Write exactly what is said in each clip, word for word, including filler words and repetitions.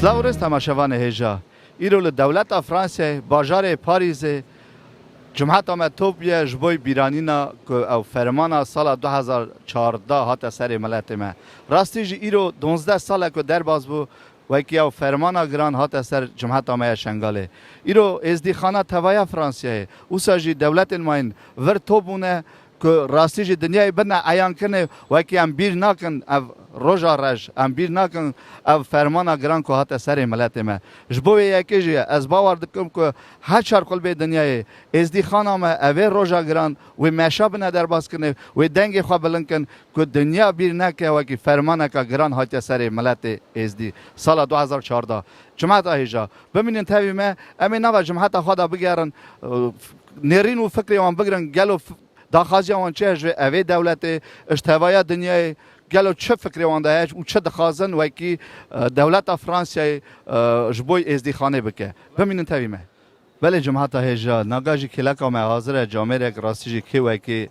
Silav û rêz temaşevanê hêja. Îro li dewleta Fransayê, bajarê Parîzê, cumheta me top bûye ji bo bîranîna ku ew fermana sala du hezar çardeh hate serê miletê me. Rastî jî îro duwazdeh sal e ku derbas bû, wekî ew fermana giran hate ser cumheta me ya Şengalê. Îro êzdîxana tevaya Fransayê, wisa jî dewletên mayîn vir top bûne, ku rastî jî dinyayê bidine eyan kirinê, wekî em bîr nakin ev roja reş, em bîr nakin ev fermana giran ku hate serê miletê me. Ji bo wê yekê jî ez bawer dikim ku her çar qulbê dinyayê êzdîxana me evê roja giran wê meşa bine derbas kirinê, wê dengê xwe bilind kin ku dinya bîr neke wekî fermaneka giran hatiye serê miletê êzdî. Sala du hezar çardeh. Cumheta hêja. Bimînin tevî me, em ê nava cumheta xwe de bigerin, nêrîn û fikrê wan bigirin, gelo f-, daxwaziya wan çi ye ji evê dewletê, ji tevaya dinyayê, gelo çi fikrê wan de heye û çi dixwazin wekî, e, dewleta Fransayê, e, ji bo êzdîxanê bike. Bimînin tevî me. Belê cumheta hêja, naga jî kêleka me hazir e, camêrek rastî jî kê wekî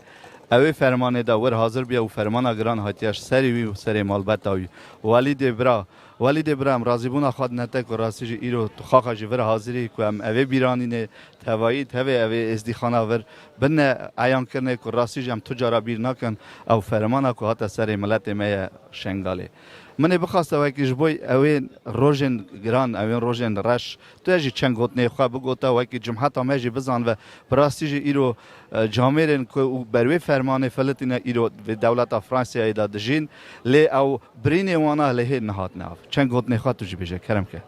ew ê fermanê de wir hazir bûye û fermana giran hatiye ji serê wî û serê malbeta wî. Welîdê bira, Welîdê bira, em razîbûna xwe dine te ku rastî jî îro tu xaxa jî vir hazirî ku em evê bîranînê, tevayî tevê evê êzdîxana vir bine eyan kirinê ku rastî jî em tu cara bîr nakin ew fermana ku hate serê miletê me ye Şengalê. Min ê bixwaste wekî ji bo ewê rojên giran, ewên rojên reş, tu yê jî çend gotinê xwe bigota wekî cumheta me jî bizanive. Bi rastî jî îro, e, camêrên ku û ber wê fermanê filitîne îro vê dewleta Fransayê de dijîn, lê ew birînê wana lê hê nehatine av. Çend gotinê xwe tu jî bêje, kerem ke.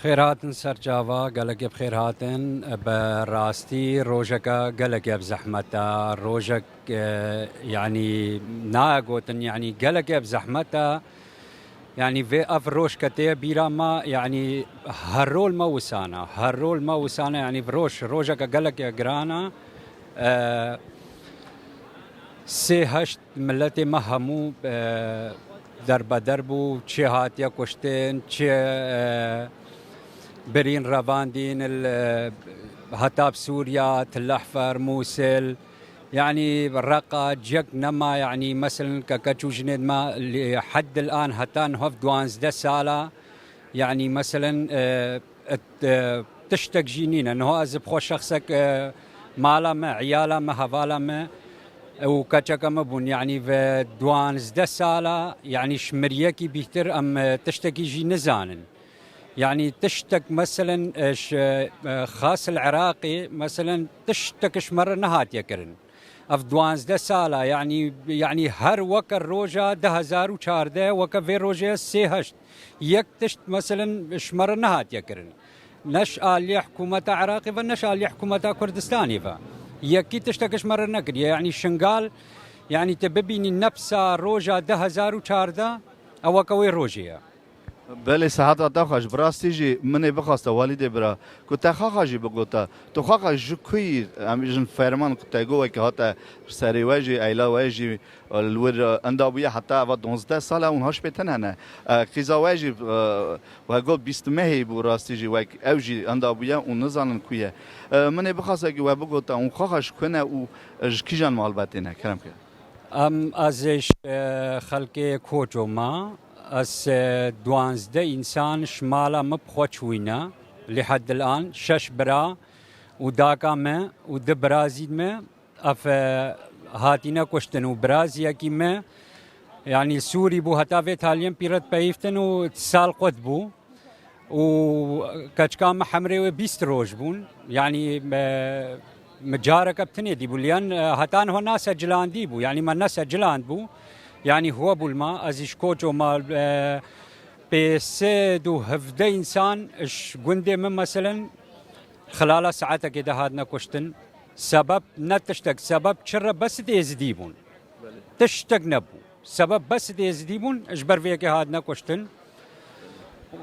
Xêr hatin ser çava, gelekê bi xêr hatin. Bi rastî rojeke gelekê bi zehmet e. Rojek, e, yanî nayê gotin, yanî gelekê bi zehmet e. Yanî vê ev roj ke tê bîra me, yanî her rol me wisana. Her rol me wisana, yanî roj, rojeke gelekê giran e. E, sê heşt miletê me hemû, e, derbeder bû, çi hatiye kuştin, çi, e, birîn revandîn, il, e, heta bi Sûriya, Til Ehfer, Mûsil, yanî Reqa, cek nema, yanî meselen ke keç û jinên me li heddil an heta niha duwazdeh sala, yanî meselen, e, et, e, tiştek jî nîne. Niha ez bi xwe şexsek, e, mala me, eyala me, hevala me, e, û keçeke me bûn. Yanî ve duwazdeh sala, yanî ji miriyekî bîhtir em, e, tiştekî jî nizanin. Yanî tiştek meselen, e, ji, e, xas li Iraqê, meselen tiştek ji me re nehatiye kirin. Ev duwazdeh sala, yanî, yanî her weke roja du hezar û çardeh, weke vê rojê sê heşt. Yek tişt, meselen, ji me re nehatiye kirin. Ne ji aliyê hikûmeta Iraqê ve, ne ji aliyê hikûmeta Kurdistanê ve. Yekî tiştek ji me re nekiriye. Yanî Şingal, yanî tu bibînî nefsa roja du hezar û çardeh, ew weke wê rojê ye. Belê, seheta te xweş. Bi rastî jî min ê bixwasta, Walîdê bira, ku te xaxa jî bigota. Tu xaxa ji ku yî, em jin ferman ku te got wekî hate ji serê we jî, eyla we jî, e, li wir, e, enda bûye heta eva duwazdeh sal e û niha ji pê tune ne. E, qîza we jî, e, we got bîst mehê bû rastî jî wek ew jî enda bûye û nizanin ku ye. E, min ê bixwasta ku we bigota û xaxa ji ku ne û, e, ji kîjan malbetê ne, kerem ke. Em, ez ê ji, e, xelkê Koço ma. Ez, e, duwazdeh însan ji mala min bi xwe çûyne. Lê heddil an şeş bira û daka me û du birazî me, ev, e, hatîne kuştin û biraziyekî me, yanî Sûrî bû, heta vê taliyên pîret peyivtin û sal qut bû. Û keçika me hemrê wê bîst roj bûn. Yanî me, me careke bi tinê dîbû. Liyan, e, heta niha nasecilandî bû. Yanî me neseciland bû. Yanî huwe bû li ma. Ez jî ji Koço ma, e, pê sed û hevdeh însan ji gundê min, meselen, xilala saetekê de hatine kuştin. Sebeb ne tiştek, sebeb çi re, bes êzidî bûn. Tiştek nebû. Sebeb bes êzidî bûn, ji ber vê yekê hatine kuştin.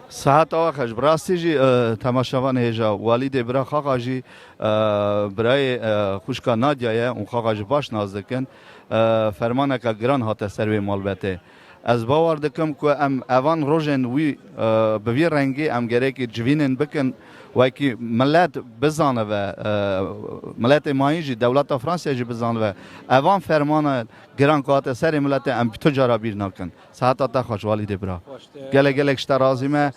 Seheta we xweş. Bi rastî jî, e, temaşevanê hêja, Walîdê bira xaxa jî, e, birayê, e, xwişka Nadya ye û xaxa jî baş nas dikin. E, fermaneke giran hate ser wê malbetê. Ez bawer dikim ku em evan rojên wî, e, bi vî rengî em gerekî civînên bikin, wekî milet bizanive, e, miletê mayîn jî, dewleta Fransayê jî bizanive. Evan fermana giran ku hate serê miletê em tu cara bîr nakin. Seheta te xweş, Walîdê bira. Gelek gelek ji te razî me.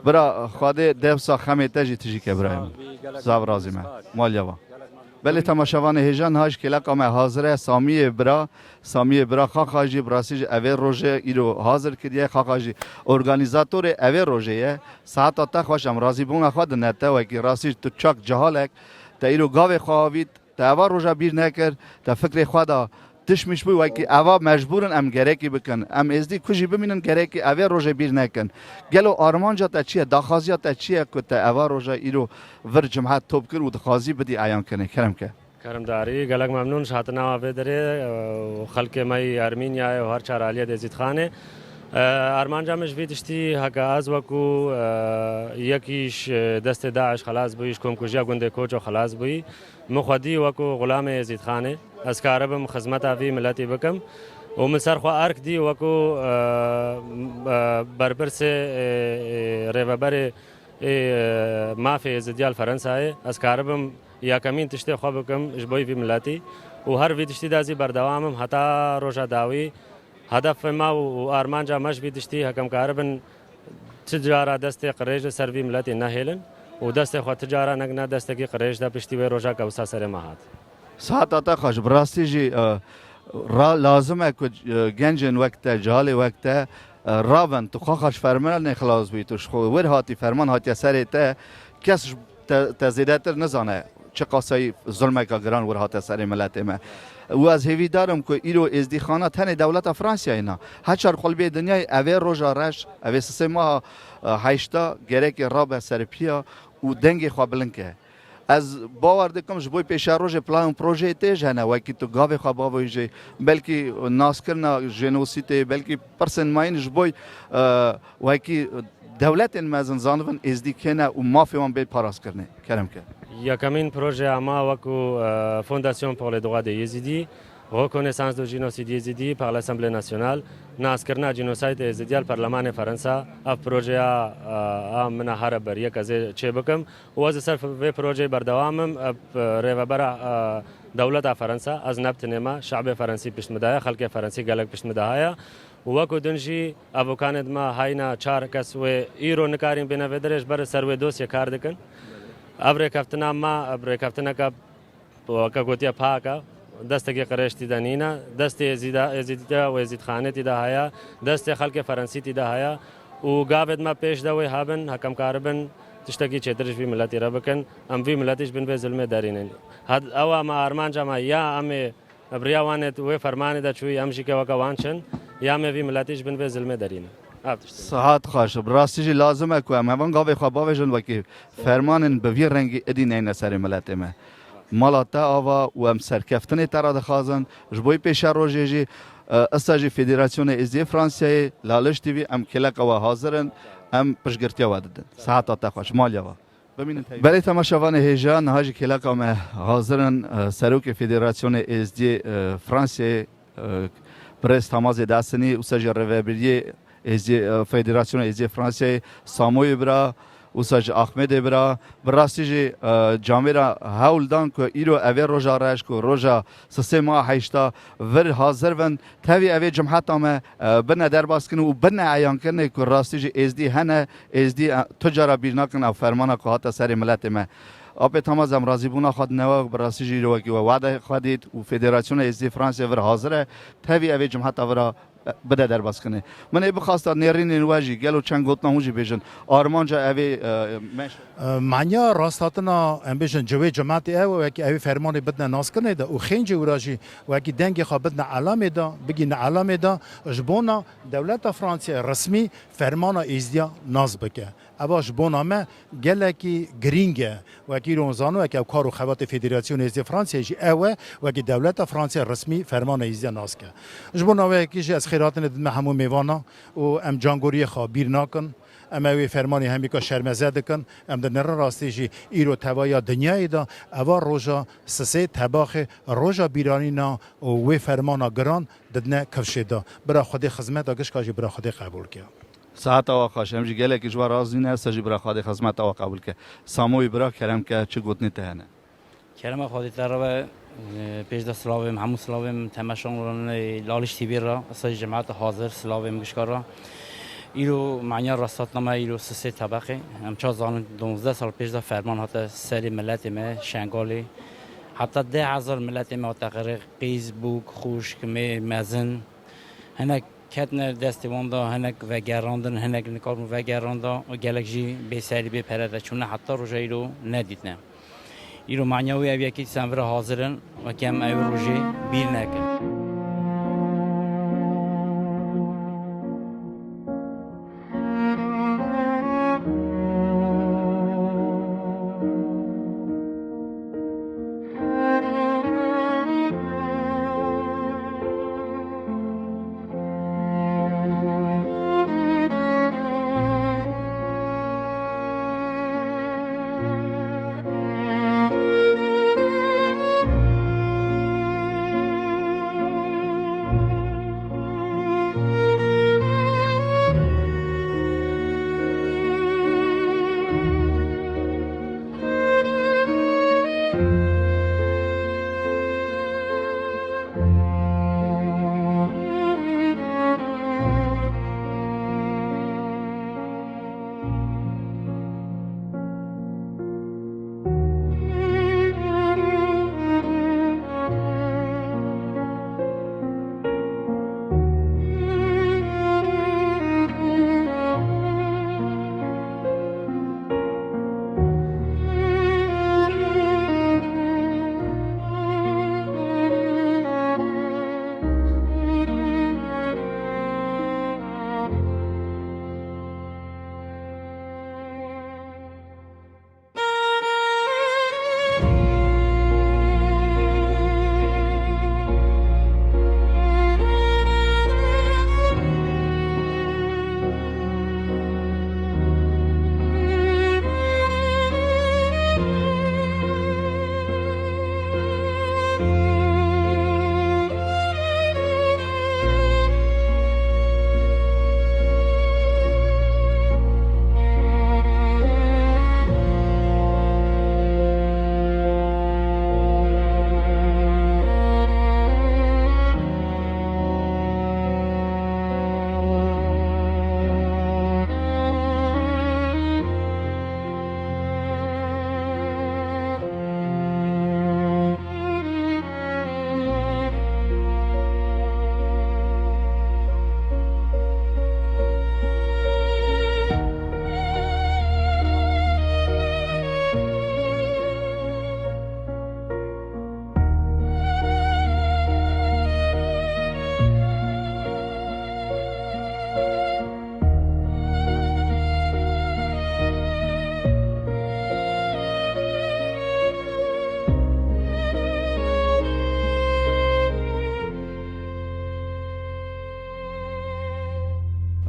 Bira, Xwedê dewsa xemê te jî tijî ke, bira. Sax bî, gelek Sax memnûn, razî me. Spas. Maliya va. Gelek memnûn. Belê temaşevanê hêja, niha jî kêleqa me hazir e, Samiyê bira. Samiyê bira, xaxa jî, bi rastî jî evê rojê îro hazir kiriye, xaxa jî organîzatorê evê rojê ye. Saeta te xweş, em razîbûna xwe dine te, wekî rastî jî tu çak cehalek, te îro gavê xwe avît, te eva roja bîr nekir, te fikrê xwe da tişmîş bû, wekî eva mecbûr in em gerekî bikin. Em êzdî ku jî bimînin gerekî evê rojê bîr nekin. Gelo armanca te çi ye, daxwaziya te çi ye ku te eva roja îro vir cimhet top kir û dixwazî bidî eyankirinê? Kerem ke. Kerem darî, gelek memnûn ji hatina we vê derê, e, û xelkê me yî Ermînyayê û her çar aliyê Êzîdxanê. E, armanca min ji vî tiştî, heke ez wekû, e, yekî ji destê DAIŞ xelas bûyî, ji komkujiya gundê Koço xelas bûyî, min xwe dî wekû xulamê Êzîdxanê. Ez karibim xizmeta vî miletî bikim û min ser xwe erk dî wekû, e, e, berpirsê, e, e, rêveberê ê, e, mafê Êzidiya li Ferensayê. Ez karibim yekemîn tiştê xwe bikim ji bo vî miletî û her vî tiştî de ez ê berdewam im heta roja dawî. Hedefê me û, û armanca me ji vî tiştî, heke em karibin ti cara destê qirêj li ser vî miletê nehêlin û destê xwe ti cara negine destekî qirêj de piştî wê roja ke wisa serê me hat. Saeta te xweş, bi rastî jî, e, ra lazim e ku, e, gencên wek te, cihalê wek te, e, ravin, tu xwe xwe ji fermanê xilas bûyî, tu ji xwe wir hatî, ferman hatiye serê te, kes ji te, te zêdetir nizane çi qasayî zulmeka giran wir hate serê miletê me. Û ez hêvîdar im ku îro êzdîxana tenê dewleta Fransayê na. Her çar qulbê dinyayê evê roja reş, evê sisê meha, e, heyşta gerekê rabe serpiya û dengê xwe bilind ke. Ez bawer dikim ji bo pêşerojê plan û projeyê tê jî hene, wekî tu gavê xwe bavêjî, belkî naskirina jenosîdê, belkî pirsên mayîn ji bo, e, wekî dewletên mezin zanibin êzdî kê ne û mafê wan bê parastkirinê. Kerem ke. Yekemîn projeya me wekû, e, Fondation pour les droits des Yézidis, Reconnaissance du génocide yézidi par l'Assemblée nationale, naskirina jenosîdê Êzidiya li Perlemanê Ferensa, ev projeya, e, a min a here beriyek ez ê çê bikim. Û ez li ser vê projeyê berdewam im, ev, e, rêvebera, e, dewleta Ferensa, ez ne bi tenê me, şe'bê Ferensî pişt min daye, xelkê Ferensî gelek pişt min dahaye. Û wekû din jî evokanê di me heyna çar kes wê îro nikarîn bêne vê derê, ji ber li ser wê dosyê kar dikin. Ev rêkeftina me, ev rêkeftineke weke gotiye pake, destekî qirêj tî de nîne, destê Êzîda-, Êzîdiya û Êzîdxanê tî de heye, destê xelkê Ferensî tî de heye û gavê di me pêş de wê hebin, heke em karibin tiştekî çêtir ji vî miletî re bikin, em vî miletî ji bin vê zilmê derînin. Had-, ew e me armanca me, ya em ê bi riya wan ê wê fermanê de çûyî, em jî ke weke wan çin, ya em ê vî miletî ji bin vê zilmê derînin. Ev tişt e. Sihat xweş. Bi rastî jî lazim e ku em hevan gavê xwe bavêjin, wekî fermanên bi vî rengî idî neyne serê miletê me. Mala te ava û em serkeftinê te re dixwazin. Ji bo pêşerojê jî, e, esta jî Federasyonê Êzdiyê Fransayê, Laliş T V, em kêleqa we hazir in, em piştgirtiya we didin. Siheta te xweş, maliya we. Bimînin tevî. Belê temaşevanê hêja, niha jî kêleqa me hazir in, e, Serokê Federasyonê Êzdiyê, e, Fransayê, e, Birêz Tamazê Desinî, wisa jî Rêvebiriyê Êziyê, e, Federasyona Êziyê Fransayê, Samoyê bira, wisa jî Axmedê bira. Bi rastî jî, e, camêra hewl dan ku îro evê roja reş, ku roja sisê meha heyşta vir hazir bin, tevî evê cumheta me, e, bine derbas kirin û bine eyankirinê ku rastî jî êzdî hene, êzdî, e, tu cara bîr nakin ev fermana ku hate serê miletê me. Apê Tamaz, em razîbûna xwe dinewe, bi rastî jî îro wekî we wade xwe dît û Federasyona Êzdî Fransayê vir hazir e, tevî evê cumheta vira bide derbaskinê. Min ê bixwesta nêrînên we jî, gelo çend gotina hûn jî bêjin. Armanca evê, e, meş- E, manya rasthatina, em bêjin, civê cimetê ew e, wekî evê fermanê bidine naskinê de û xêncê wira jî wekî dengê xwe bidine elamê de, bigîne elamê de, ji bona dewleta Fransayê resmî fermana êzdiya nas bike. Eva ji bona me gelekî girîng e. Wekî îro zano, wekî ew kar û xebatê Federasyonê Êzdiya Fransayê jî ew e, wekî dewleta Fransayê resmî fermana êzdiya nas ke. Ji bona wê yekî jî ez xêrhatinê didime hemû mêvana û em cangoriyê xwe bîr nakin. Em ew ê fermanê hemîka şermeze dikin. Em dinerin rastî jî îro tevaya dinyayê de eva roja sisê tebaxê roja bîranîna û wê fermana giran didine kifşê de. Bira Xwedê xizmeta gişka jî bira Xwedê qebûl ke. Saeta we xweş, em jî gelekî ji we razî ne, se jî bira Xwedê xizmeta we qebûl ke. Samoyî bira, kerem ke, çi gotinê te hene? Kerema Xwedê te re be, e, pêş de silavê min, hemû silavê min temeşanê Laliş T V re, se jî cemaeta hazir, silavê min gişka re. Îro manya rasthatna me îro sisê tebeqê. Em ça zanin duwazdeh sal pêş de ferman hate serê miletê me Şengalê. Heta deh hezar miletê me hate qirê qîz, bûk, xûşk, mêr, mezin. Hinek ketine destê wan de, hinek vegerandin, hinek nikarin vegeranda û gelek jî bê serî bê pere de çûne heta roja îro nedîtine. Îro manya wê ev yekî dîsa em vira hazir in, wekî em ew rojê bîr nekin.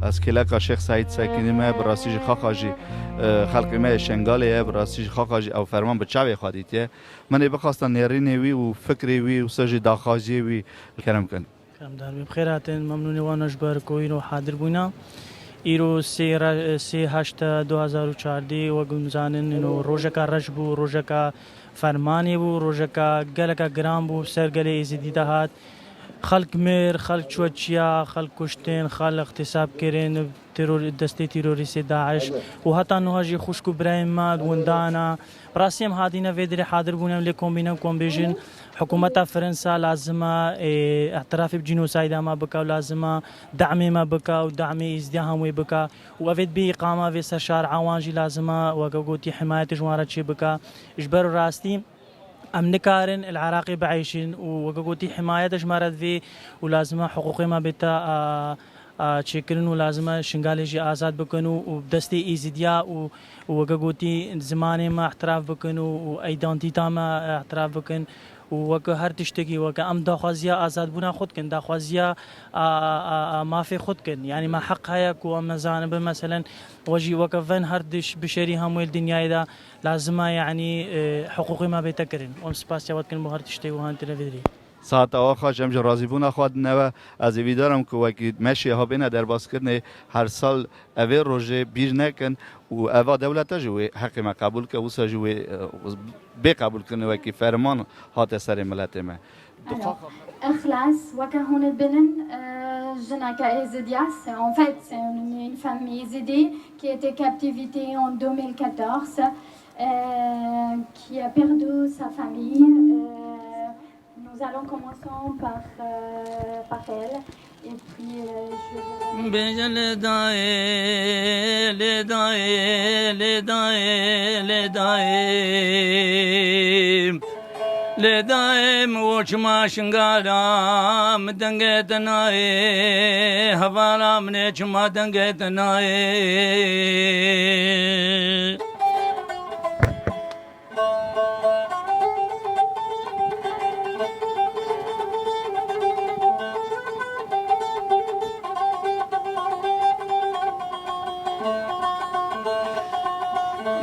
Ez kêleka Şêx Seîd Sekînî me, bi rastî jî xaxa jî, e, xelkê me yê Şengalê ye, bi rastî jî xaxa jî ew ferman bi çavê xwe dîtiye. Min ê bixwasta nêrînê wî û fikrê wî û wisa jî daxwaziyê wî kerem kin. Keremdar bî, bi xêr hatin, memnûnê wan ji ber ku îro hadir bûna. Îro sê re-, sê heşt du hezar û çardeh, wek hûn zanin, îno rojeka reş bû, rojeka fermanê bû, rojeka geleka giran bû, ser gelê Êzidî de hat. Xelk mir, xelk çû çiya, xelk kuştin, xelk îxtîsab kirin, teror-, destê terorîstê DAIŞ û heta niha jî xwişk û birayên me windana. Bi rastî em hatîne vê derê hadir bûne, em lê kombîne ku em bêjin, hikûmeta Fransa lazim e, ê, îtirafê bi cînosayda me bike û lazim e demê me bike û demê Êzidiya hemû wê bike û ev ê bi îqama vê serşareya wan jî lazim e, weke gotî, himayetê ji wan re çê bike. Ji ber rastî em nikarin li Iraqê bieyşin û weke gotî himayet ji me re divê û lazim e hiqûqê me bête, a, a, çêkirin û lazim e Şingalê jî azad bikin û, û destê Êzidiya û, û weke gotî zimanê me îtiraf bikin û, û îdantîta me îtiraf bikin û weke her tiştekî weke em daxwaziya azadbûna xwe dikin, daxwaziya, a, a, a, a mafê xwe dikin. Yanî me heq heye ku em, me zanibin, meselen, we jî weke ven her diş-, bişerî hemûyê li dinyayê de lazim e, yanî, e, hiqûqê me bête kirin. Em spasiya we dikin bo her tiştê wiha têne vê derê. Saeta we xweş, em ji razîbûna xwe dine we. Ez hêvîdar im ku wekî meşê ha bêne derbaskirinê, her sal evê rojê bîr nekin û eva dewlete jî wê heqê me qebûl ke, wisa jî wê, e, bê qebûlkirinê wekî ferman hate serê miletê me. Alo. Ixlas, weke hûn dibînin, e, Jineke Êzidiya, c'est, en fait, c'est une, une femme ézidie qui était captivité en deux mille quatorze, euh, qui a perdu sa famille. Euh, nous allons commencer par, euh, par elle. Et puis, euh, je vais Bêje lê dayê, lê dayê, lê dayê, lê dayê. Lê dayê min o çima Şingala, min dengê te nayê, hevala min ê çima dengê te nayê.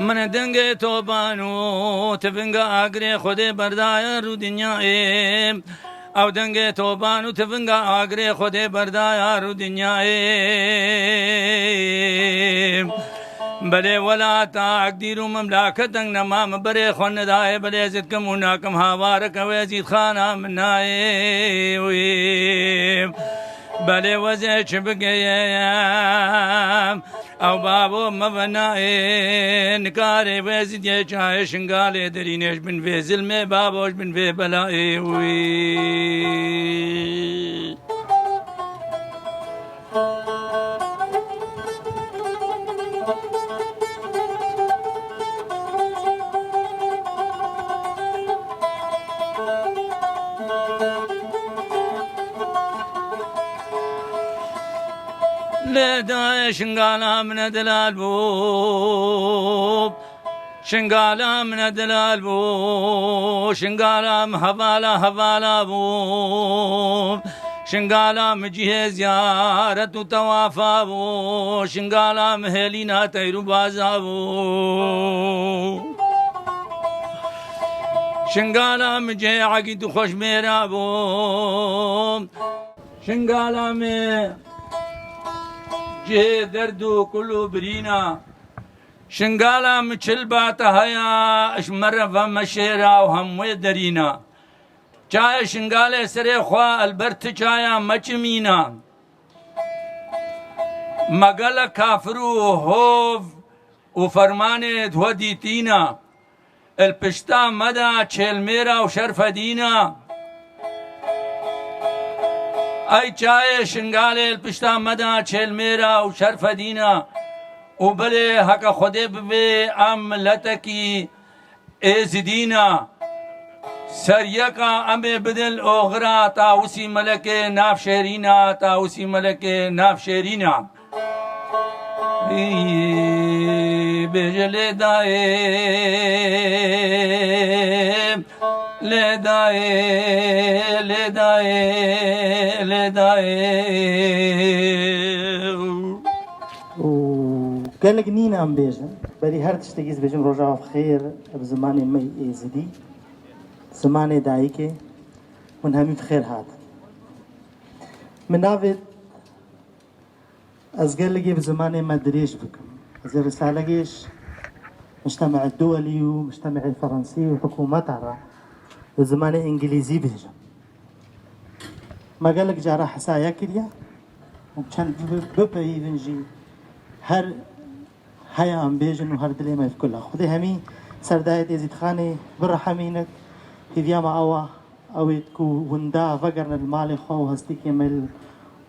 Min dengê toban û tivinga agirê Xwedê berdaye rû dinyayê. Ew dengê toban û tivinga agirê Xwedê berdaye rû dinyayê. Belê welata Agdîr û memleket deng nema min berê xwe nedayê, belê zitkim û nakim havarek ew ê zîtxana min nayê wî. Belê wezê çi bigeyem, ew babo me venayê, nikarê wê zidiyê çayê Şingalê derînê ji bin vê zilmê babo ji bin vê belayê wî. Lê dayê Şingala min e delal bû. Şingala min e delal bû, Şingala min hevala hevala bû. Şingala min cihê ziyaret û tewafa bû, Şingala min hêlîna teyr û baza bû. Şingala min cihê egîd û xweşmêra bû. Şingala min cihê derd û kul û birîna. Şingala min çil bate heya, ji me re ve meşêra û hemûyê derîna. Çayê Şingalê serê xwe, elber ti çaya me çimîna. Me gelek kafir û hov û fermanê di we dîtîna. El pişta me de çêlmêra û şerfedîna. Ey çayê Şingalê, el pişta me de çêlmêra û şerfedîna. Û belê heke Xwedê bibê em miletekî êzidîna. Ser yeka em ê bidin li oxira Tawusî Melekê Navşêrîna, Tawusî Melekê Navşêrîna. Bêje lê dayê, lê dayê, lê dayê, lê dayê. Û gelek nîn em bêjin. Berî her tiştekî ez bêjim rojava bi xêr bi zimanê me yê êzidî, zimanê dayikê, hûn hemî bi xêr hatin. Min navê Ez gelekî bi zimanê me dirêj bikim. Ez ê risalekê ji mujtemeê duwelî û mujtemeê ferensî û hikûmeta re bi zimanê îngilîzî bêjim. Me gelek cara hesaya kiriye û çend bi-, bipeyivin jî her heya em bêjin û her dilê me bi kula. Xwedê hemî serdayê Êzîdxanê birehemîne. Hêviya me ew e. Ew ê ku winda vegerine li malê xwe û hestîkê me li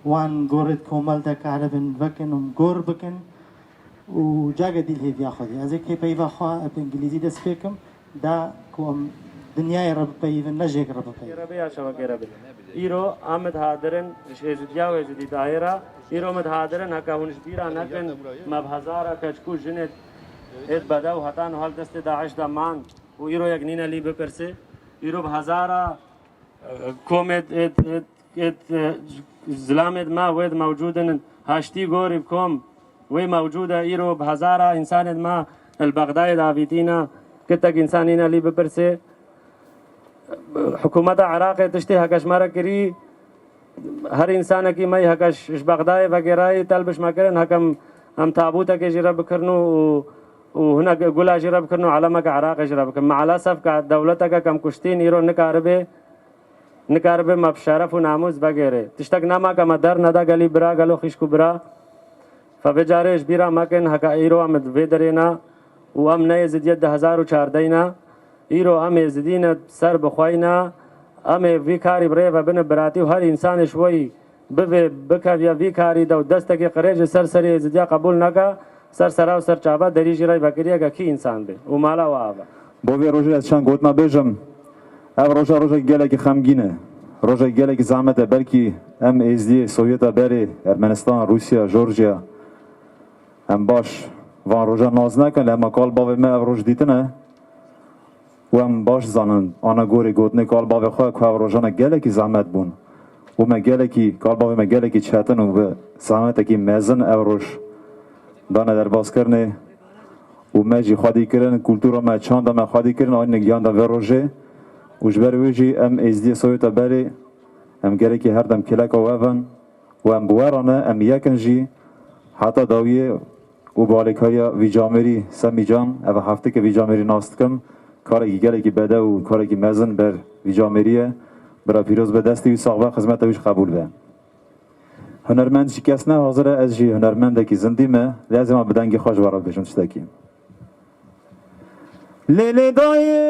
wan gorê di komel de karibin vekin û gor bikin û cagê dî li hêviya xwe dî. Ez ê kê peyva xwe bi îngilîzî dest pê kim, da ku em dinyayê re bipeyivin, ne jêk re bipeyivin. Rebê ya şewekê rebê. Îro em dihadirin ji êzidiya û êzidî dayê re. Îro em dihadirin heke hûn ji bîra nekin, me bi hezara keçik û jinê êd bedew hetan û hel destê DAIŞ de man. Û îro yek nîne lî bipirsê. Îro bi hezara, e, komê d-, êd, êd, êd, e, zilamê d me wê d mewcûd in, haştî gorî bi kom wê mewcûd e. Îro bi hezara însanê d me li Bexdayê davîtîne, kitek însan nîne lî bipirsê. Hikûmeta Iraqê tiştê heke ji me re kirî, her însanekî me yê heke ji, ji Bexdayê vegêrayî telb ji me kirin, heke em, em tabûtekê jî re bikirin û, û, û hinek gula jî re bikirin û elemeke Iraqê jî re bikirin. Meelesef ke dewleteke kem kuştîn îro nikaribe Nikaribe me bi şeref û namûs vegêrê. Tiştek nema ke me derneda gelî bira, gelo xîşk û bira. Fe vê carê ji bîra mekin, heke îro em di vê derê ne û em ne Êzidiyê du hezar û çardeh ne. Îro em Êzidî ne, ser bi xwe ne. Em ê vî karî bi rê ve bine biratî û her însanê ji we yî bivê bikeviye vî karî de û destekê qirêj li ser serê Êzidiya qebûl neke, ser sera û ser çava derî jî rey vekiriyeke kî însan bê û mala we ava. Bo vê rojê ez çend gotina bêjim. Ev roja rojek gelekî xemgîn e. Rojek gelekî zehmet e. Belkî em Êzdiyê Sovyeta berê, Ermenistan, Rûsya, Jorjiya, em baş van roja nas nekin, lê hema kal bavê me ev roj dîtine. Û em baş zanin, ana gorê gotinê kal bavê xwe ku ev rojane gelekî zehmet bûn. Û me gelekî, kal bavê me gelekî çetin û bi zehmetekî mezin ev roj dane derbaskirinê. Û me jî xwedî kirin, kultura me, çanda me xwedî kirin, anîne giyan de vê rojê. Û ji ber wê jî em Êzdiyê Sovyeta berê, em gelekî her dem kileka we bin. Û em bi we re ne, em yek in jî heta dawiyê û bi alîkariya vî camêrî Semî Can, ev heftê ke vî camêrî nas dikim, karekî gelekî bedew û karekî mezin ber vî camêrî ye. Bira Pîroz be, destê wî sax be, xizmeta wî jî qebûl be. Hunermend jî kes ne hazir e, ez jî hunermendekî zindî me, lê ez ê ma bi dengê xwe ji we re bêjim tiştekî. Lê lê dayê,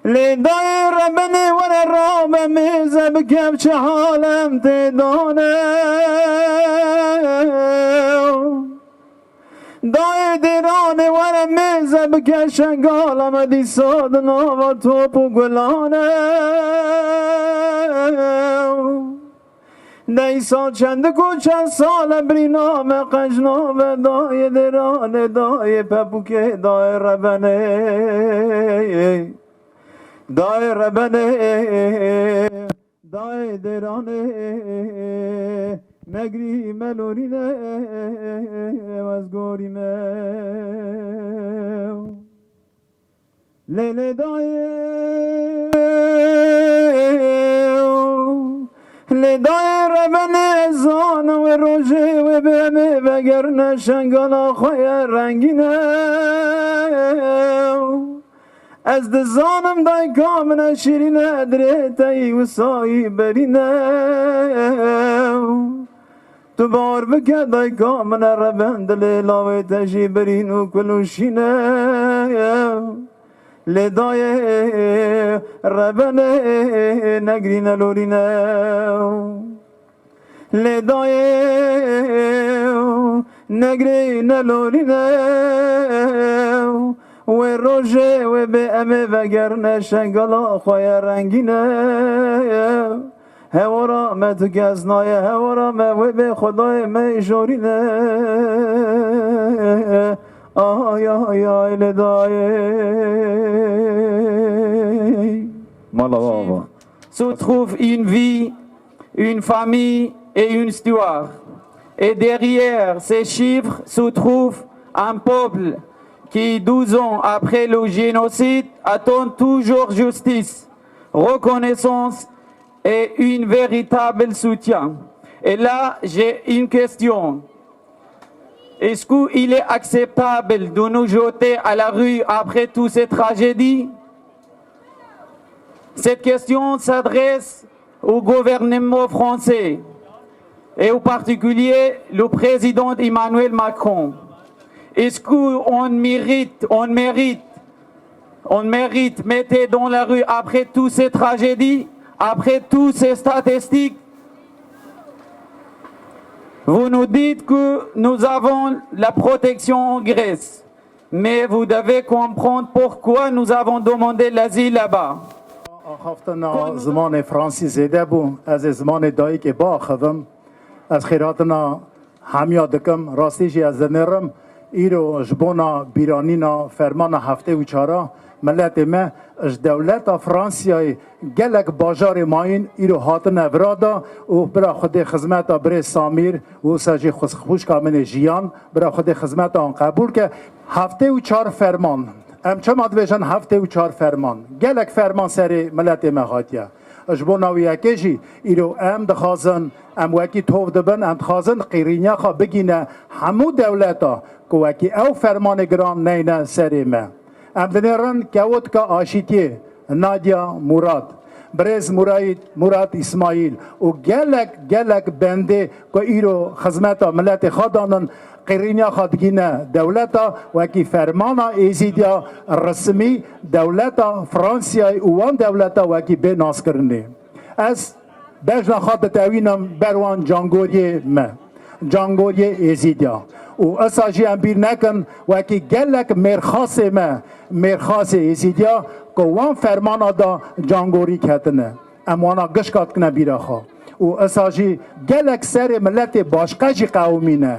lê dayê rebenê were rabe mêze bikev çi halem tê dane. Dayê dêranê were mêze bike şengala me dîsa di nava top û gulan e. Neysa çendik û çend sal e birîna me qejna ve dayê dêranê, dayê pepûkê, dayê rebenê, dayê rebenê, dayê dêranê, negrî me lorîne, ez gorî me. Lê lê dayê, lê dayê rebenê ez zanim wê rojê wê bi em ê vegerine şengala xwe ye rengîn e. Ez dizanim dayka min e şîrîn e, dirê te yî wisayî berîn e. Tu bawer bike dayka min e reben, dilê lawê te jî birîn û kul û şîn e. Lê dayê rebenê negrî nelorîne. Lê dayê negrî nelorîne. Wê rojê wê bê em ê vegerine şengala xwe ye rengîn e. Hewara me tu kes nayê, hewara me wê bê Xwedayê me jî jorîne. Ay, ay, ay, lê dayê. Mala we ava. Se trouve une vie, une famille et une histoire. Et derrière ces chiffres se trouve un peuple qui, douze ans après le génocide, attend toujours justice, reconnaissance et un véritable soutien. Et là, j'ai une question. Est-ce qu'il est acceptable de nous jeter à la rue après toutes ces tragédies ? Cette question s'adresse au gouvernement français et au particulier le président Emmanuel Macron. Est-ce qu'on mérite, on mérite, on mérite mettre dans la rue après toutes ces tragédies, après toutes ces statistiques ? Vous nous dites que nous avons la protection en Grèce, mais vous devez comprendre pourquoi nous avons demandé l'asile là-bas. Axaftina zimanê fransî zêde bû, ez ê zimanê dayikê biaxivim. Ez xêrhatina hemiya dikim, rastî jî ez dinêrim. Îro ji bona bîranîna fermana heftê û çara miletê me ji dewleta Fransiyayê gelek bajarê mayîn îro hatine virada û bira Xwedê xizmeta birê Samîr û wisa jî xwis-, xwişka min ê Jiyan, bira Xwedê xizmeta wan qebûl ke. Heftê û çar ferman. Em çima dibêjin heftê û çar ferman? Gelek ferman serê miletê me hatiye. Ji bona wî yekê jî îro em dixwazin, em wekî tov dibin, em dixwazin qîrîniya xwe bigîne hemû dewleta ku wekî ew fermanê giran neyne serê me. Em dinêrin kevotka aşîtiyê, Nadia Murad, birêz Murayî-, Murad Îsmaîl û gelek, gelek bendê ku îro xizmeta miletê xwe danin, qirîniya xwe digîne dewleta, wekî fermana Êzîdiya resmî dewleta Fransiyayê û wan dewleta wekî bê naskirinê. Ez bejna xwe ditewînim ber wan cangoriyê me, cangoriyê Êzîdiya. Û esa jî em bîr nekin, wekî gelek mêrxasê me, mêrxasê Êzîdiya ku wan fermana da cangorî ketine. Em wana gişka dikine bîra xwe. Û esa jî gelek serê miletê başqe jî qewimîne.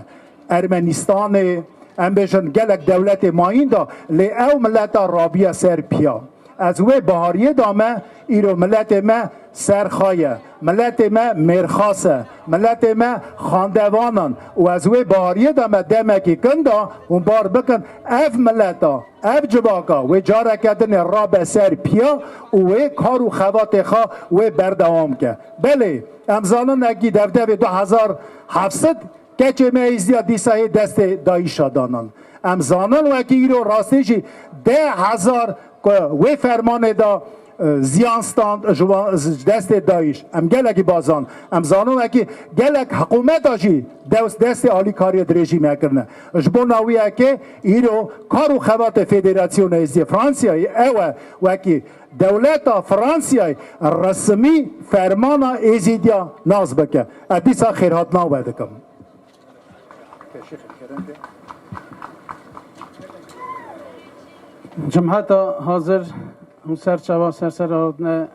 Ermenîstanê, em bêjin gelek dewletê mayîn de, lê ew mileta rabiye ser piya. Ez wê bihariyê de me, îro miletê me serxa ye, miletê me mêrxas e, miletê me xandevan in û ez wê bihariyê de me demekî kin de hûn bar bikin, ev mileta, ev civaka wê careke dinê rabe ser piya û wê kar û xebatê xwe wê berdewam ke. Belê, em zanin ekî devdevê du hezar heft sed Keçê me Êzdiya dîsa yê destê DAIŞ'a danan. Em zanin wekî îro rastî jî deh hezar ku wê fermanê de, e, ziyan stand ji wa-, ji destê DAIŞ. Em gelekî bazan. Em zanin wekî gelek hiqûmeta jî dews-, destê alîkariyê dirêjî me kirine. Ji bona wî yekê îro kar û xebatê Federasyona Êzdiya Fransiyayê ew e wekî dewleta Fransiyayê resmî fermana Êzîdiya nas bike. Ez dîsa xêrhatina we dikim. Cemheta hazir, hûn ser çava ser ser hatine.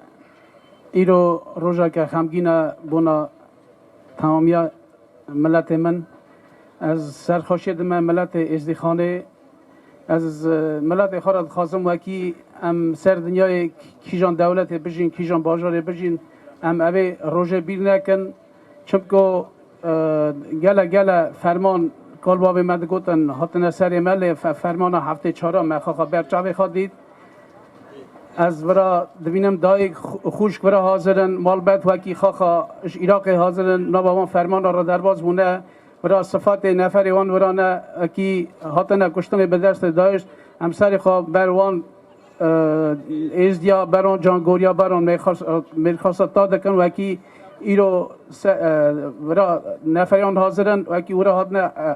Îro rojeke xemgîn e bona temamiya miletê min. Ez serxweşiyê dime miletê Êzdîxanê. Ez, e, miletê xwe re dixwazim wekî em ser dinyayê kîjan dewletê bijîn, kîjan bajarê bijîn, em evê rojê bîr nekin. Çimko, e, gele gele ferman kalbavê me digotin hatine serê me, lê fe-, fermana heftê çara me xaxa ber çavê xwe dît. Ez vira dibînim dayik xu-, xûşk vira hazir in, malbet wekî xaxa ji Iraqê hazir in, nava wan fermana re derbas bûne. Vira sifatê neferê wan vira ne, ekî hatine kuştinê bi destê DAIŞ. Em serê xwe ber wan, e, êzdiya, ber wan cangoriya, ber wan mêrxas-, mêrxasa ta dikin, wekî îro se-, e, vira neferê wan hazir in, wekî wira hatine, e, e,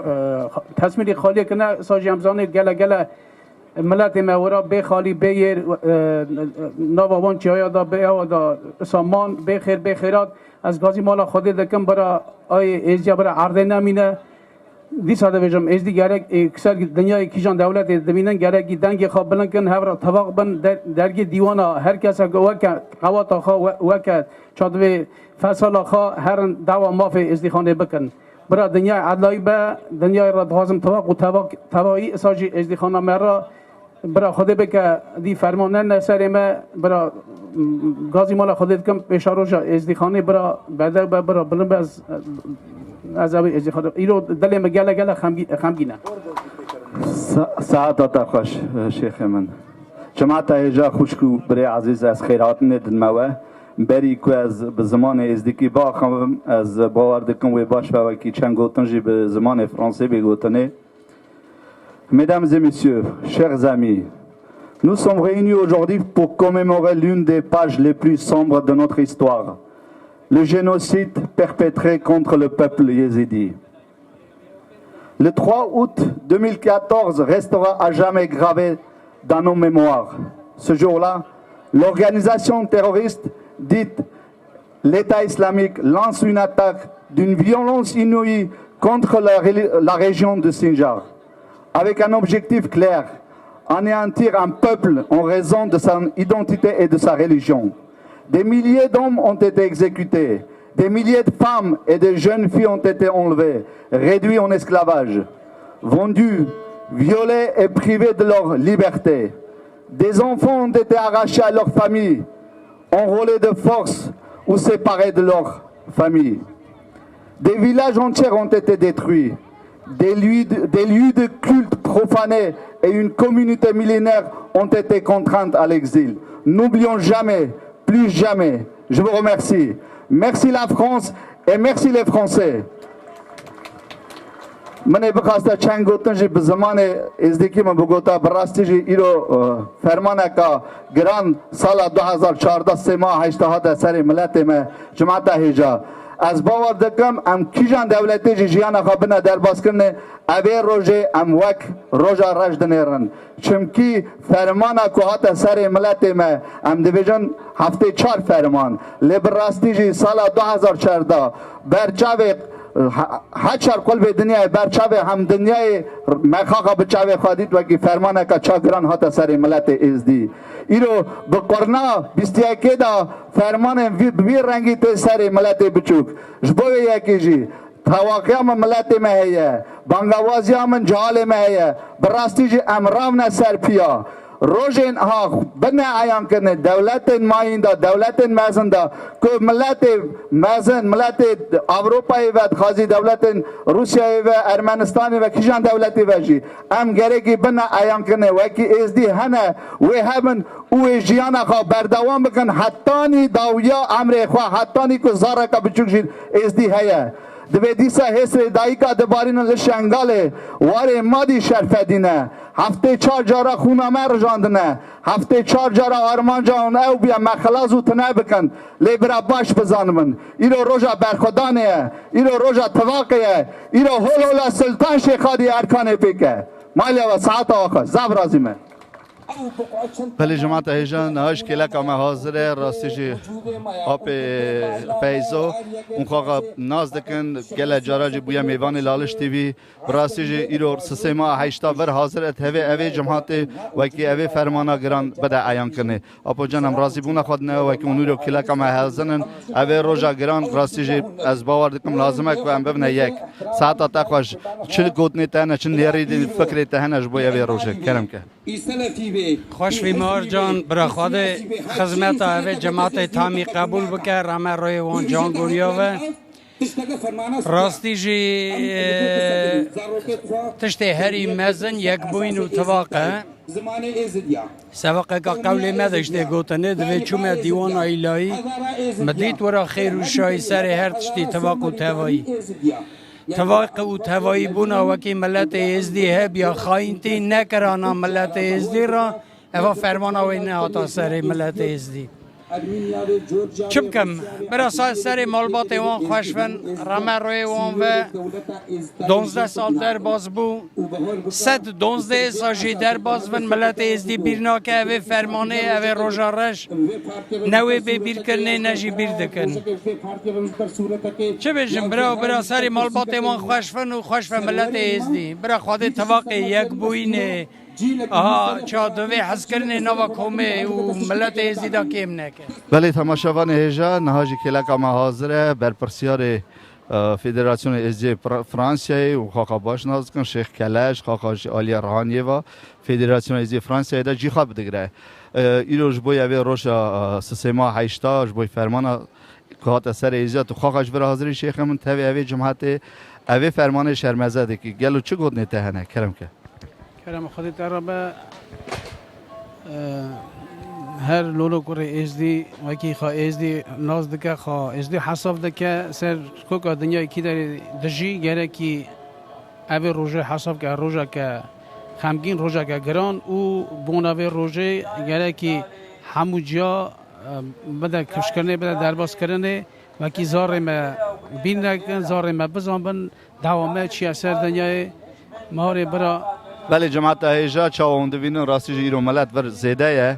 e, tesmîrê xaliyê kirine, sa jî em zanê gele gele miletê me wira bê xalî, bê yêr, e, nava wan çiyaya da, bê ewa da, isa man, bê xêr, bê xêrat. Ez gazî mala Xwedê dikim, bira ayê êzdiya, bira erdê nemîne. Dîsa dibêjim, êzdî gerek, e, ser dinyayê kîjan dewletê dibînin, gerekî dengê xwe bilind kin, hev re tifaq bin, der-, dergê dîwana her kesek weke qewata xwe, we-, weke çadivê fesala xwe herin dawa mafê Êzdîxanê bikin. Bira dinyayê edlayî be, dinyayê re dixwazim tifaq û tevak-, tevayî, isa jî Êzdîxana me re. Bira Xwedê bike dî ferman nene serê me, bira, m, gazî mala Xwedê dikim, pêşeroja Êzdîxanê bira bedew be, bira bilind be, ez, ez ew ê Êzdîxanê. Îro dilê me gele gele xemgî-, xemgîn e. Sa-, saeta te xweş, şêxê min. Cemata hêja xwişk û birê ezîz, ez xêrhatinê didime we. Berî ku ez bi zimanê êzdîkî biaxivim, ez bawer dikim wê baş be wekî çend gotin jî bi zimanê fransê bê gotinê. Mesdames et messieurs, chers amis, nous sommes réunis aujourd'hui pour commémorer l'une des pages les plus sombres de notre histoire, le génocide perpétré contre le peuple yézidi. Le trois août deux mille quatorze restera à jamais gravé dans nos mémoires. Ce jour-là, l'organisation terroriste dite l'État islamique lance une attaque d'une violence inouïe contre la, la région de Sinjar, avec un objectif clair, anéantir un peuple en raison de son identité et de sa religion. Des milliers d'hommes ont été exécutés, des milliers de femmes et de jeunes filles ont été enlevées, réduites en esclavage, vendues, violées et privées de leur liberté. Des enfants ont été arrachés à leur famille, enrôlés de force ou séparés de leur famille. Des villages entiers ont été détruits, des lieux de, des lieux de culte profanés et une communauté millénaire ont été contraintes à l'exil. N'oublions jamais, plus jamais. Je vous remercie. Merci la France et merci les Français. Min ê bixwesta çend gotin jî bi zimanê êzdîkî min bigota, bi rastî jî îro, e, fermaneka giran sala du hezar çardeh sê meha heşta hate serê miletê me, cimata hêja. Ez bawer dikim, em kîjan dewletê jî jiyana xwe bine derbas kirine, evê rojê em wek roja reş dinêrin. Çimkî fermana ku hate serê miletê me, em dibêjin heftê çar ferman. Lê bi rastî jî sala du hezar çardeh ber çavê, he-, her çar qulbê dinyayê, ber çavê hemdinyayê me xaxa bi çavê xwe dît, wekî fermaneke çagiran hate serê miletê êzdî. Îro bi qurna bîst û yekê de fermanên vî, bi vî rengî tê serê miletê biçûk. Ji bo vê yekê jî tevaqiya min miletê me heye, bangawaziya min cihalê me heye. Bi rastî jî em rawne ser piya. Rojên ha bine eyan kirine dewletên mayîn de, dewletên mezin de, ku miletê mezin, miletê Ewropayê ve dixwazî dewletên Rûsyayê ve, Ermenistanê ve, kîjan dewletê ve jî em gerekî bine eyan kirine, wekî êzdî hene, wê hebin û wê jiyana xwe berdewam bikin, hetanî dawiya emrê xwe, hetanî ku zareka biçûk jî êzdî heye. Divê dîsa hêsrê dayika dibarînin li Şengalê, warê madî şerfedîne. Heftê çar cara xûna me rijandine. Heftê çar cara armanca wan ew bûye me xilas û tune bikin. Lê bira baş bizanibin. Îro roja berxwedanê ye. Îro roja tifaqê ye. Îro hol hola Sultan Şêxadî Erkanê pêk e. Malya we saeta we xweş. Zaf razî me. Belê cemaeta hêja, niha jî kêleka me hazir e, rastî jî apê Feyzo. Hûn xwe nas dikin, gelek cara jî bûye mêvanê Laliş T V. Bi rastî jî îro sisê meha heşta vir hazir e, tevê evê cemaetê wekî evê fermana giran bide eyan kirinê. Apo can, em razîbûna xwe dine, wekî hûn îro kêleka me hazir in. Evê roja giran, rastî jî ez bawer dikim lazim e ku em bibine yek. Saeta te xweş, çi gotinê te hene, çi nêrî fikrê te hene ji bo evê rojê? Kerem ke. Xweş vî Mar can, bira Xwedê xizmeta evê cemaetê tamî qebûl bike, rame royê wan can goriya ve. Rastî jî, e, tiştê herî mezin yekbûyîn û tifaq e. Seveqeka qewlê me de ji tê gotinê, divê çûme dîwana îlahî, min dît wira xêr û şahî serê her tiştî tifaq û tevayî. Tifaq û tevayîbûna wekî miletê êzdî hebiya xayîntî nekirana miletê êzdî re, eva fermana wê nehata serê miletê êzdî. Çi bikim? Bira sa-, serê malbatê wan xweş bin, reme royê wan ve donzdeh sal derbas bû. Sed donzdeh sa jî derbas bin, miletê êzdî bîr nake, evê fermanê, evê roja reş. Ne wê bê bîr kirinê, ne jî bîr dikin. Çi bêjim bira, bira serê malbatê wan xweş bin û xweş be miletê êzdî. Bira Xwedê tifaqê, yekbûyînê, aha, ça divê hezkirinê nava komê û miletê êzdî de kêm neke. Belê temaşevanê hêja, niha jî kêleka me hazir e, berpirsiyarê, e, Federasyonê Êzdiyê Fra-, Fransiyayê û xaxa baş nas dikin, Şêx Keleş, xaxa ji aliyê Rihaniyê ve Federasyona Êzdiyê Fransiyayê de cîxa bidigre. E, îro ji bo evê roja, e, sisê meha heşta, ji bo fermana ku hate serê êzdiya, tu xaxa ji vir hazirî şêxê min, tevê evê cemaetê, evê fermanê şermeze dikî. Gelo çi gotinê te hene? Kerem ke. Kerem Xwedê te re be, e, her lolo kurê êzdî, wekî xwe êzdî nas dike, xwe êzdî hesab dike, ser koka dinyayê kî derê dijî, gerekî evê rojê hesab ke, rojeke xemgîn, rojeke giran û bona vê rojê gerekî hemû ciya, e, bide kifşkirinê, bide derbaskirinê, wekî zarê me bîr nekin, zarê me bizanbin, dawa me çiye ser dinyayê, marê bira. Belê cemaeta hêja, çawa hûn dibînin, rastî jî îro milet vir zêde ye.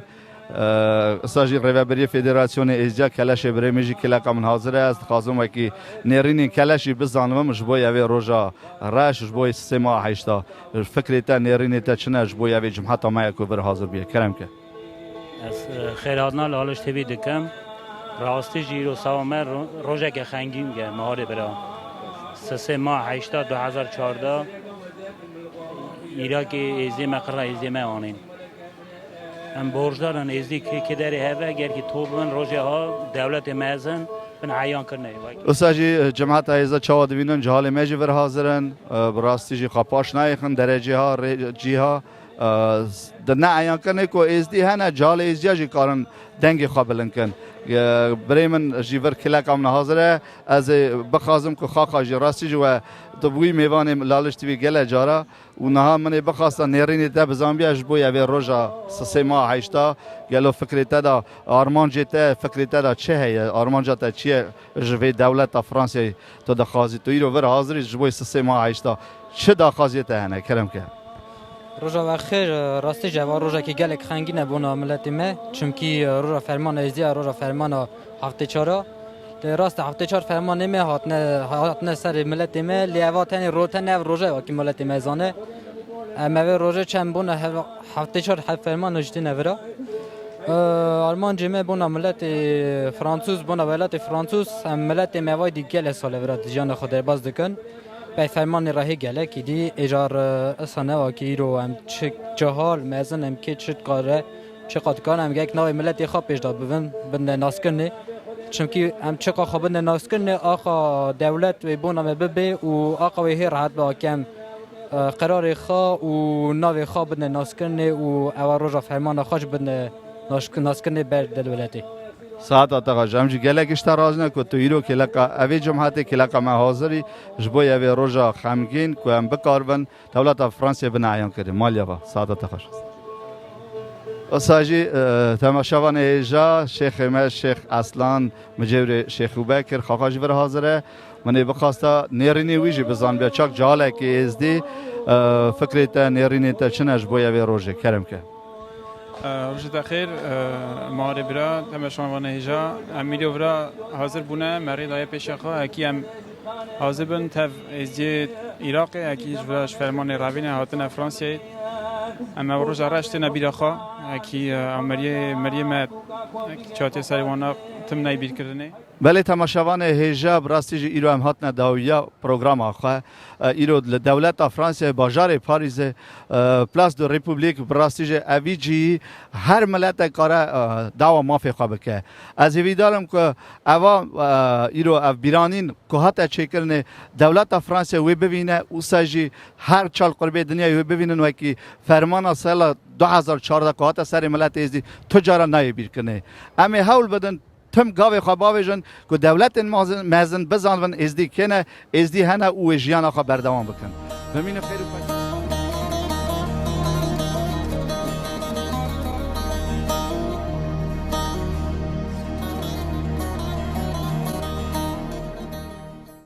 Ee, esa jî rêvebiriyê Federasyonê Êzdiya Keleşê birê min jî kêleka min hazir e. Ez dixwazim wekî nêrînên Keleşî bizanibim ji bo evê roja reş, ji bo sê meha heşta. Fikrê te, nêrînê te çi ne ji bo evê cimheta me ye ku vir hazir bûye? Kerem ke. Ez, e, xêrhatina li Aliş T V dikim. Rastî jî îro sawa me ro-, rojeke xengîn ge, miharê bira. Sisê meha heşta du hezar çardeh, Îrakê êzdê me, qirra êzdê me anîn. Em borcdar in êzdî kê, kê derê heve, ger kî top bin, rojê ha dewletê mezin bin eyan kirine. Wisa jî, e, cemata êzda çawa dibînin, cihalê me jî vir hazir in. E, bi rastî jî xwe paş nayêxin, derecê ha, rê-, cîha, Di neeyankirinê ku êzdî hene, cihê êzdiya jî karin dengê xwe bilind kin. Birê min jî vir kileka min hazir e. Ez ê bixwazim ku xaxa jî rastî jî we tu bûyî mêvanê Laliş T V gele cara û niha min ê bixwasta nêrînê te bizanbiya ji bo yê vê roja sisê meha heşta gelo fikrê te de, armancê te, fikrê te de çi heye? Armanca te çi ye ji vê dewleta Fransayê? Tu dixwazî, tu îro vir hazirî ji bo sisê meha heşta. Çi daxwaziyê te hene? Kerem ke. Roja we xêr, rastî jî eva rojekî gelek xengîn e bona miletê me. Çimkî roja fermana êzdiya, roja fermana heftê çar a. Lê rast e, heftê çar fermanê me hatine, hatine serê miletê me. Lê eva tenê ro-, tenê ev roje wekî miletê me zane. Em eve roje çend bona hev-, heftê çar hev fermana jî têne vira. Armancê me bona miletê Fransûz, bona welatê Fransûz, em miletê me vay dî gelek sal e vira di jiyana xwe derbas dikin. Pey fermanê rehê gelekî dî êcar, e, esa neva ki îro em çi cehal mezin em kê çi kare, çi qat kar em gerek navê miletê xwe pêş de bivin, binde naskirinê. Çimkî em çi qa xwe binde naskirinê, axa dewlet wê bona me bibê û axa wê hê rehet be ki em, e, qerarê xwe û navê xwe binde naskirinê û ewa roja fermana xwe jî binde nask-, naskirinê ber dewletê. Saeta te xweş. Em jî gelek ji te razî ne ku tu îro kêleka evê cumhetê, kêleka me hazirî ji bo yê vê roja xemgîn ku em bikaribin dewleta Fransayê bine eyankirinê. Maliya va. Saeta te xweş. Wisa jî, e, temaşevanê hêja, şêxê me, Şêx Eslan, micêvrê Şêx Ûbekir, xaxa jî vir hazir e. Min ê bixwasta nêrînê wî jî bizanbiya çak cahalekê êzdî, e, fikrê te, nêrînê te çi ne ji bo yê vê rojê? Kerem ke. E, rojê te xêr, e, Maharê bira, temaşevanê hêja, em îro vira hazir bûne, me rê daye pêşiya xwe, ekî em hazir bin tev êzdiyê Iraqê, ekî ji vira ji fermanê revîne hatine Fransayê. Em ev roja reş têne bîra xwe, ekî, e, ew meriyê, meriyê me, ekî çatiyê serê wana tim neyê bîrkirinê. Belê temaşevanê hêja, bi rastî jî îro em hatine dawiya programa xwe. E, îro li dewleta Fransayê, bajarê Parîzê, e, Place de République, bi rastî jî evî cihî her miletek kare, e, dawa mafê xwe bike. Ez hêvîdar im ku eva, e, îro ev bîranîn ku hate çêkirinê dewleta Fransayê wê bivîne, wisa jî her çar qurbê dinyayê wê bivînin wekî fermana sala du hezar çardeh ku hate serê miletê êzdî tu cara nayê bîrkirinê. Em ê hewl bidin tim gavê xwe bavêjin ku dewletên mazin-, mezin bizanibin êzdî kê ne, êzdî hene û wê jiyana xwe berdewam bikin. Bimînin xêr û xweş.